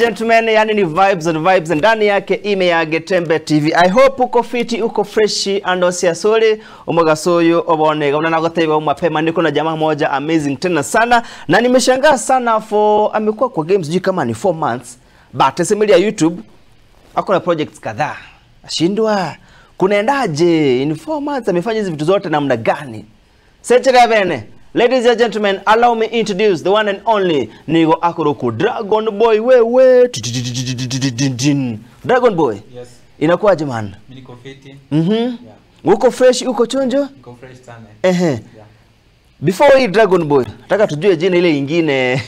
Gentlemen, yani ni vibes and vibes ndani yake ime ya Getembe TV. I hope uko fiti, uko fresh and osiasole umogasoyo obone. Una nagoteba mapema niko na jamaa moja amazing tena sana na nimeshangaa sana for amekuwa kwa games sijui kama ni 4 months but semeli ya YouTube ako na projects kadhaa. Ashindwa kunaendaje in 4 months amefanya hizi vitu zote namna gani? Seche bene. Ladies and gentlemen, allow me introduce the one and only Nigo Akoroku Dragon Boy. Wewe Dragon Boy. Yes. Inakuwaje man? Mimi niko fiti. Mhm. Yeah. Uko fresh, uko chonjo? Niko fresh sana. Ehe. Yeah. Before hii Dragon Boy, nataka tujue jina ile nyingine.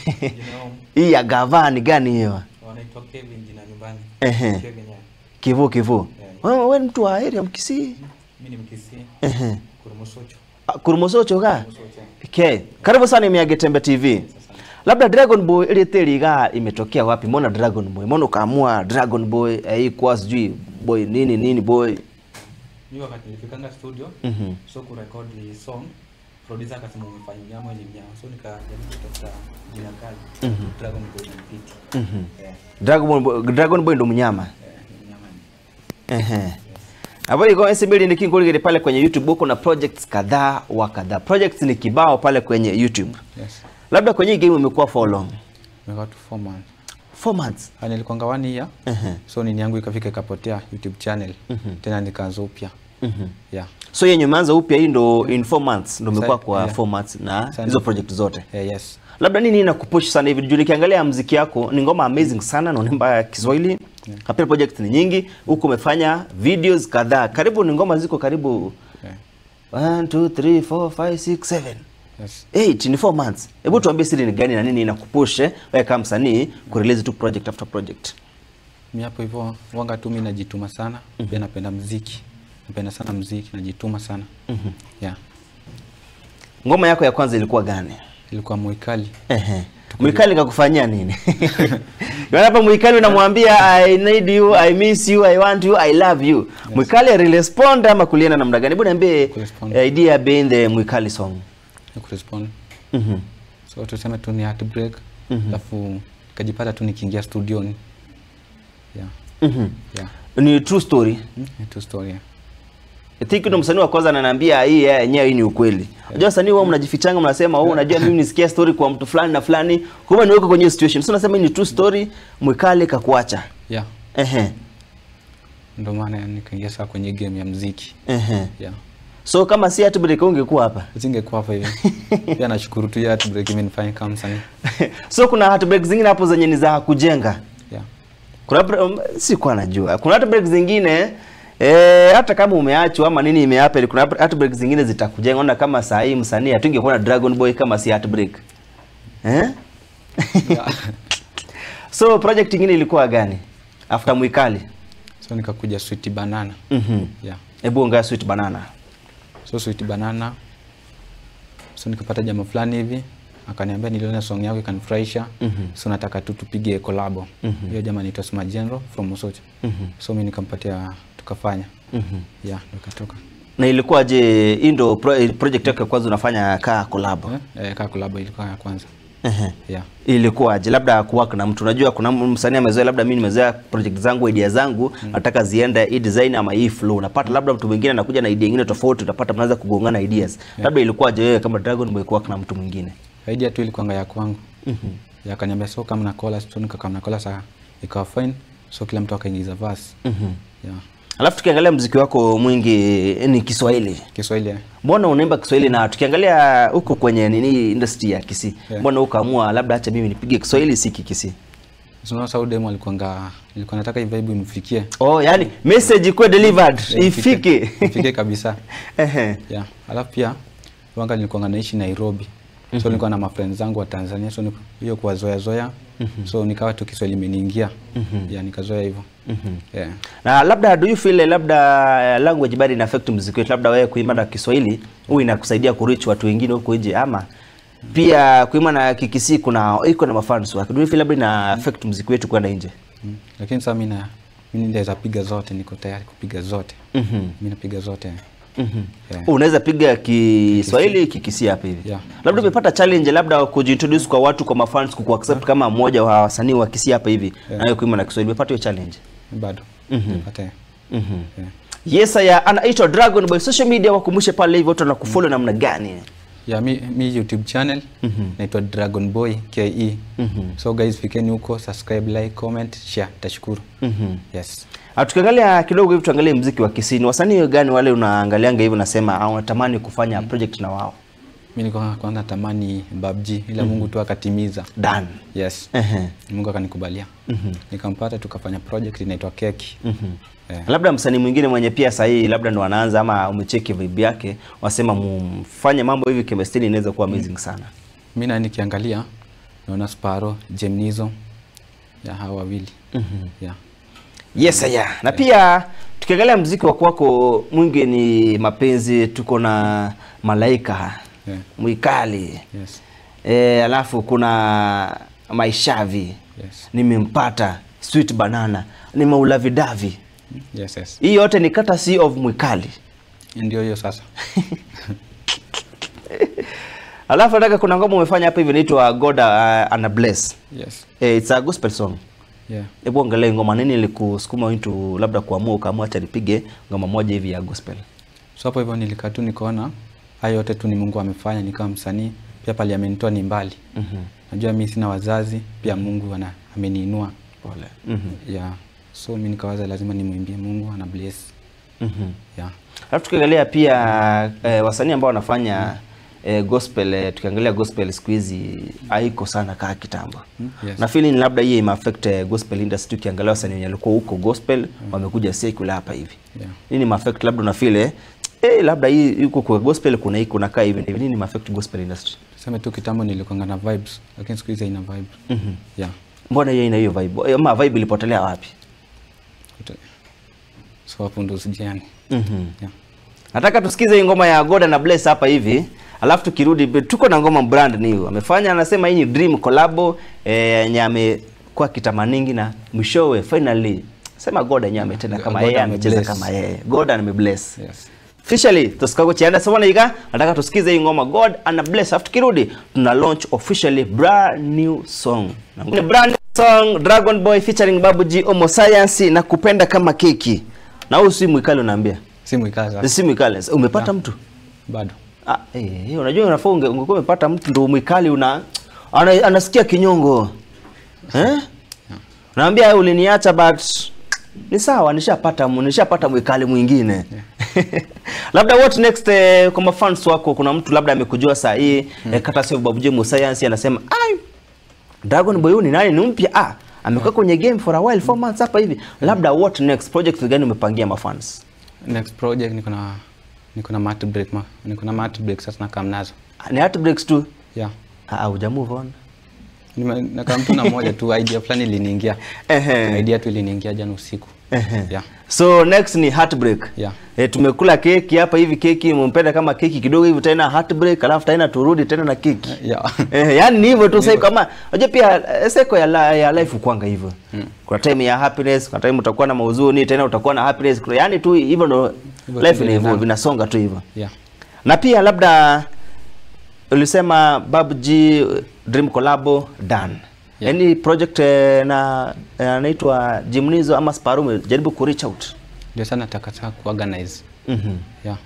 Hii ya gavani gani hiyo? Wanaitwa Kevin jina nyumbani. Ehe. Kevin ya. Kivu Kivu. Yeah. Wewe mtu wa area Mkisii? Mimi ni Mkisii. Ehe. Kurumosocho. Kurumosocho ka? Okay. Karibu sana ime ya Getembe TV. Labda Dragon Boy ile teliga imetokea wapi? Mbona Dragon Boy? Mbona ukaamua Dragon Boy hii kwa sijui boy nini nini boy? Mimi wakati nilifikanga studio, so kurekodi song, producer akasema umefanya nyama ile nyama. So nikajaribu kutafuta jina kali. Dragon Boy ni fiti. Yeah. Dragon Boy ndo mnyama. Ni mnyama. Ehe. Hapo iko SML ni kingo pale kwenye YouTube huko na projects kadhaa wa kadhaa. Projects ni kibao pale kwenye YouTube. Yes. Labda kwenye game umekuwa for long. Nimekuwa tu 4 months. 4 months. Nilikuwa 1 year. So nini yangu ikafika ikapotea YouTube channel. Tena nikaanza upya. Yeah. So yenye umeanza upya hii ndo in 4 months ndo umekuwa kwa 4 months na hizo project zote. Yes. Labda nini inakupush sana hivi? Juu nikiangalia muziki yako ni ngoma amazing sana na unaimba Kiswahili. Yeah. Kapia project ni nyingi, huko umefanya videos kadhaa. Karibu ni ngoma ziko karibu 1 2 3 4 5 6 7. Yes. 8 in 4 months. Hebu tuambie siri ni gani na nini inakupush wewe kama msanii ku release tu project after project? Mimi hapo hivyo wanga tu mimi najituma sana. Pia napenda muziki. Napenda sana muziki, najituma sana. Yeah. Ngoma yako ya kwanza ilikuwa gani? Ilikuwa Mwikali. Ehe. Mwikali kakufanyia nini? Yaani hapa Mwikali unamwambia I need you, I miss you, I want you, I love you. Yes. Mwikali alirespond ama kulienda namna gani? Hebu niambie idea behind the Mwikali song. Kurespond. So tuseme tu ni heartbreak. Alafu kajipata tu nikiingia studioni. Yeah. Yeah. Ni true story. Ni true story. Yeah. I think ndo msanii wa kwanza ananiambia hii yenyewe hii ni ukweli. Unajua wasanii wao mnajifichanga mnasema wewe unajua mimi nisikia story kwa mtu fulani na fulani, kumbe niweko kwenye situation. So nasema hii ni true story, Mwikali kakuacha. Yeah. Ehe. Ndio maana nikaingia sasa kwenye game ya muziki. Ehe. Yeah. So kama si heartbreak ungekuwa hapa? Usingekuwa hapa hivi. Pia nashukuru tu ya heartbreak imenifanya kama msanii. So kuna heartbreak zingine hapo zenye ni za kujenga. Yeah. Kuna sikuwa najua. Kuna heartbreak zingine hata kama umeachwa ama nini imehappen, kuna heartbreak zingine zitakujenga. Ona kama saa hii msanii hatungekuwa na Dragon Boy kama si heartbreak. Eh? Yeah. So project nyingine ilikuwa gani? After Mwikali. So nikakuja Sweet Banana. Yeah. Hebu ongea Sweet Banana. So Sweet Banana. So nikapata jamaa fulani hivi akaniambia niliona song yako ikanifurahisha. So nataka tu tupige collab. Hiyo jamaa anaitwa Sma General from Mosocho. So mimi nikampatia tukafanya. Yeah, nikatoka. Na ilikuwa je hii ndo project yako ya kwanza unafanya kaa collab? Kaa collab ilikuwa ya kwanza. Yeah. Ilikuwa je labda kuwork na mtu? Unajua kuna msanii amezoea labda mimi nimezoea project zangu idea zangu nataka ziende hii design ama hii flow. Unapata labda mtu mwingine anakuja na idea nyingine tofauti, utapata mnaanza kugongana ideas. Labda ilikuwa je wewe kama Dragon Boy kuwork na mtu mwingine? Idea tu ilikuwa ya kwangu. Yakaniambia so kama na collab, so nikakama na collab sasa ikawa fine. So kila mtu akaingiza verse. Yeah. Alafu tukiangalia muziki wako mwingi ni Kiswahili. Kiswahili. Mbona unaimba Kiswahili na tukiangalia huko kwenye nini industry ya Kisii? Mbona ukaamua labda acha mimi nipige Kiswahili si Kisii? Unaona Saudi demo alikuwa nilikuwa nataka hii vibe imfikie. Oh, yani message ikuwe delivered, ifike. Ifike kabisa. Yeah. Alafu pia wanga nilikuwa naishi Nairobi. So nilikuwa na mafriends zangu wa Tanzania, so hiyo kwa zoea zoea. So nikawa tu Kiswahili imeniingia. Yeah, nikazoea hivyo. Yeah. Na labda do you feel labda language barrier ina affect muziki wetu? Labda wewe kuimba na Kiswahili huwa inakusaidia kureach watu wengine huko nje ama pia kuimba na Kikisii kuna iko na mafans wake. Do you feel labda ina affect muziki wetu kwenda nje? Lakini sasa mimi naweza piga zote, niko tayari kupiga zote. Mimi napiga zote. Yeah. Unaweza piga Kiswahili Kikisii hapa hivi. Yeah. Labda umepata challenge labda kujiintroduce kwa watu, kwa mafans, kuaccept kama mmoja wa wasanii wa Kisii hapa hivi na wewe kuimba na Kiswahili. Umepata hiyo challenge? Bado. Nimepata. Yeah. Yes, ya anaitwa Dragon Boy. Social media wakumbushe pale hivyo watu wanakufollow namna gani? Yeah, mi YouTube channel naitwa Dragon Boy KE. So guys, fikeni huko, subscribe, like, comment, share. Tashukuru. Yes. Tukiangalia kidogo hivi, tuangalie muziki wa Kisii. Ni wasanii gani wale unaangalianga hivi unasema au unatamani kufanya project na wao? Mimi nilikuwa kwanza natamani Babji, ila Mungu tu akatimiza. Done. Yes. Mungu akanikubalia. Nikampata tukafanya project inaitwa Keki. Yeah. Labda msanii mwingine mwenye pia sahihi labda ndo anaanza ama umecheki vibe yake, wasema mfanye mambo hivi chemistry inaweza kuwa amazing sana. Mimi na nikiangalia naona Sparrow, Jemnizo, ya hawa wawili. Yeah. Yes, yeah. Na pia tukiangalia muziki wa kwako mwingi ni mapenzi, tuko na Malaika, Yeah. Mwikali. Yes. Alafu kuna Maishavi. Yes. Nimempata Sweet Banana, ni Maulavidavi. Yes, yes. Hii yote ni courtesy of Mwikali. Ndio hiyo sasa. Alafu nataka kuna ngoma umefanya hapa hivi inaitwa God ana Bless. Yes. It's a gospel song. Yeah. Hebu angalia ngoma, nini ilikusukuma into labda kuamua ukaamua acha nipige ngoma moja hivi ya gospel? So hapo hivyo nilikaa tu nikaona hayo yote tu ni Mungu amefanya, nikawa msanii. Pia pale amenitoa ni mbali. Najua mimi sina wazazi, pia Mungu ameniinua. Pole. Yeah. So mimi nikawaza lazima nimwimbie Mungu ana bless. Yeah. Alafu tukiangalia pia wasanii ambao wanafanya gospel, tukiangalia gospel siku hizi haiko sana kama kitambo. Yes. Na feeling labda hii ime affect gospel industry, tukiangalia wasanii wenye walikuwa huko gospel wamekuja secular hapa hivi. Yeah. Nini ime affect labda una feel labda hii yuko kwa gospel kuna hii kuna kaa hivi. Nini ime affect gospel industry? Tuseme tu kitambo nilikuwa na vibes, lakini siku hizi haina vibe. Yeah. Mbona hiyo ina hiyo vibe? Ama vibe ilipotelea wapi? So hapo ndo usijani. Yeah. Nataka tusikize hii ngoma ya God na Bless hapa hivi. Alafu tukirudi tuko na ngoma brand new. Amefanya, anasema hii ni dream collab yenye amekuwa kitamaningi na mwishowe finally sema God yenyewe ametenda kama yeye amecheza kama yeye. God amebless. Yes. Officially tusikako chianda sawana iga, nataka tusikize hii ngoma God ana bless. Alafu tukirudi tuna launch officially brand new song. Na brand new song Dragon Boy featuring Babu G Omo Science na kupenda kama keki. Na huyu si Mwikali unaambia? Si Mwikali sasa. Si Mwikali. Umepata mtu? Bado. Unajua unafaa ungekuwa umepata mtu ndio Mwikali una anasikia kinyongo. Eh? Naambia uliniacha but ni sawa, nishapata Mwikali mwingine. Yeah. Labda what next kwa fans wako, kuna mtu labda amekujua saa hii kata sio Babu G Omo Science anasema ai Dragon Boy ni nani, ni mpya, amekuwa kwenye game for a while 4 months hapa hivi. Labda what next project gani umepangia mafans? Next project niko na mat break niko na mat break sasa na kam nazo. Ni heart breaks tu? Yeah. Huja move on. Na kama mtu na moja tu idea fulani iliniingia. Idea tu iliniingia jana usiku. Yeah. So next ni heartbreak. Yeah. Tumekula keki hapa hivi, keki umempenda kama keki kidogo hivi, tena heartbreak, alafu tena turudi tena na keki. Yeah. Yani ni hivyo tu sasa, kama unajua pia seko ya life kwanga hivyo. Kuna time ya happiness, kuna time utakuwa na mahuzuni, tena utakuwa na happiness. Yani tu hivyo ndo life ni hivyo, vinasonga tu hivyo. Yeah. Na pia labda ulisema Babu G Dream Collabo done. Yeah. Any project na anaitwa Jimnizo ama Sparrow jaribu ku reach out. Ndio sana nataka ku organize. Yeah.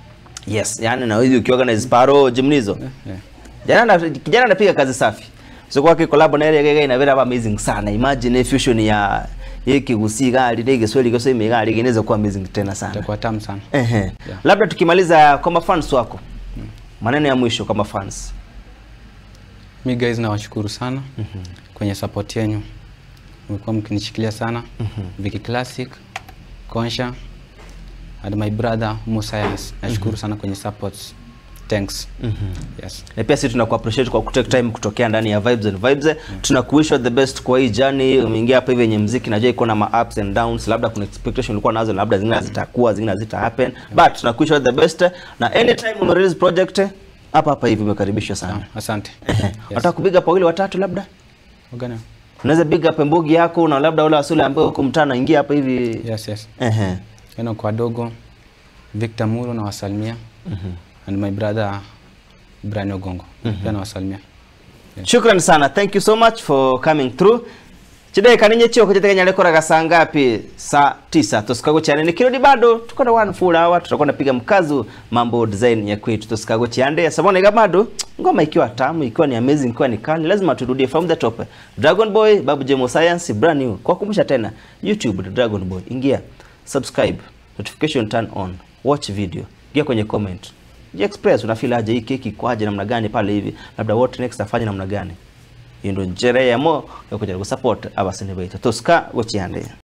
Yes, yani na hiyo ukiorganize Sparrow Jimnizo. Yeah. Jana kijana anapiga kazi safi. So kwa collab na ile gega ina amazing sana. Imagine fusion ya yeki gusiga ile Kiswahili Kiswahili gari inaweza kuwa amazing tena sana. Itakuwa tamu sana. Yeah. Labda tukimaliza kwa fans wako. Maneno ya mwisho kama fans. Mi guys nawashukuru sana kwenye support yenu. Mmekuwa mkinishikilia sana. Vicky Classic, Konsha and my brother Musa. Nashukuru sana kwenye supports. Thanks. Yes. Na pia sisi tunaku appreciate kwa kutake time kutokea ndani ya Vibes and Vibes. Tunakuwish the best kwa hii journey. Umeingia hapa hivi yenye muziki, najua iko na ma ups and downs, labda kuna expectation ulikuwa nazo, labda zingine zitakuwa, zingine hazita happen. But tunakuwish the best, na anytime ume release project hapa hapa hivi umekaribishwa sana. Asante. Yes. Nataka kupiga pa wili watatu labda. Ogana. Unaweza big up mbogi yako na labda wale wasule ambao huko mtana ingia hapa hivi. Yes, yes. Yana kwa dogo Victor Muro nawasalimia. And my brother Brian Ogongo. Pia nawasalimia. Shukran sana. Thank you so much for coming through. Chidai kaninye chio kujitegenya leko saa ngapi? Saa 9. Tusikago chane nikirudi bado tuko na 1 full hour tutakuwa napiga mkazo mambo design ya kwetu. Tusikago chiande. Sabona iga bado ngoma ikiwa tamu, ikiwa ni amazing, ikiwa ni kali, lazima turudie from the top. Dragon Boy, Babu Jemo Science, brand new. Kwa kumbusha tena, YouTube Dragon Boy. Ingia, subscribe, notification turn on, watch video. Ingia kwenye comment. Express unafeel aje hii keki kwaje namna gani pale hivi? Labda what next afanye namna gani? Hiyo ndio njere ya mo ya kujaribu support abasene betu. Tuska gochiande.